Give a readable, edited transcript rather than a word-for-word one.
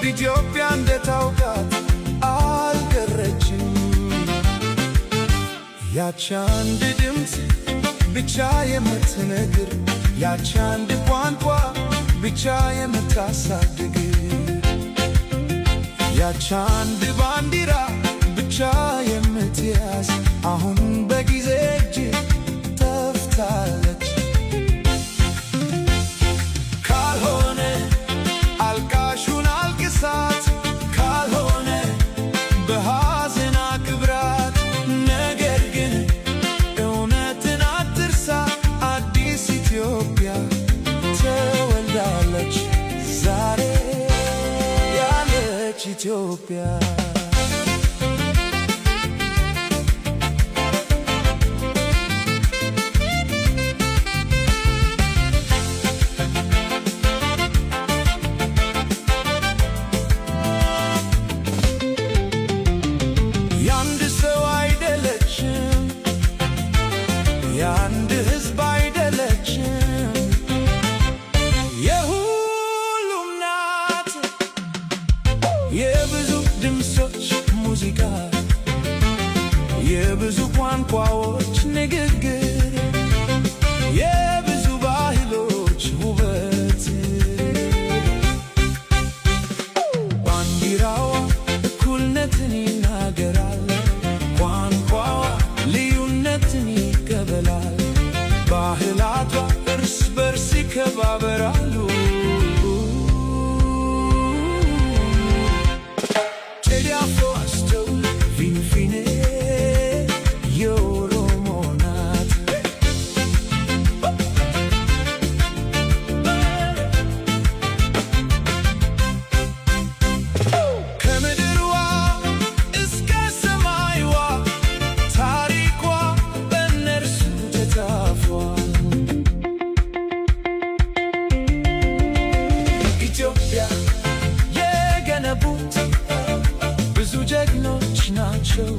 ኢትዮጵያ እንደታውቃት አልቀረችም። ያች አንድ ድምፅ ብቻ የምትነግር፣ ያች አንድ ቋንቋ ብቻ የምታሳድግ፣ ያች አንድ ባንዲራ ብቻ የምትያዝ አሁን በጊዜ እጅ ጠፍታለች። ካልሆነ አልቃሹን አልቅሳት፣ ካልሆነ በሐዘን አክብራት። ነገር ግን እውነትን አትርሳ፣ አዲስ ኢትዮጵያ ተወልዳለች ዛሬ ያለች ኢትዮጵያ። የአንድ ሰው አይደለችም፣ የአንድ ሕዝብ አይደለችም፣ የሁሉም ናት። የብዙ ድምፆች ሙዚቃ፣ የብዙ ቋንቋዎች ንግግር፣ የብዙ ባህሎች ውበት። ባንዲራዋ እኩልነትን ይናገራል፣ ቋንቋዋ ልዩነትን ይቀበላል፣ ባህላቷ እርስ በርስ ይከባበራሉ። ቴዲ አፍሮ አስተውል፣ ፊንፊኔ የኦሮሞ ናት። ከምድርዋ እስከ ሰማይዋ ታሪኳ በእነርሱ ተጻፏል። ኢትዮጵያ የገነቡት ብዙ ጀግኖች ናቸው።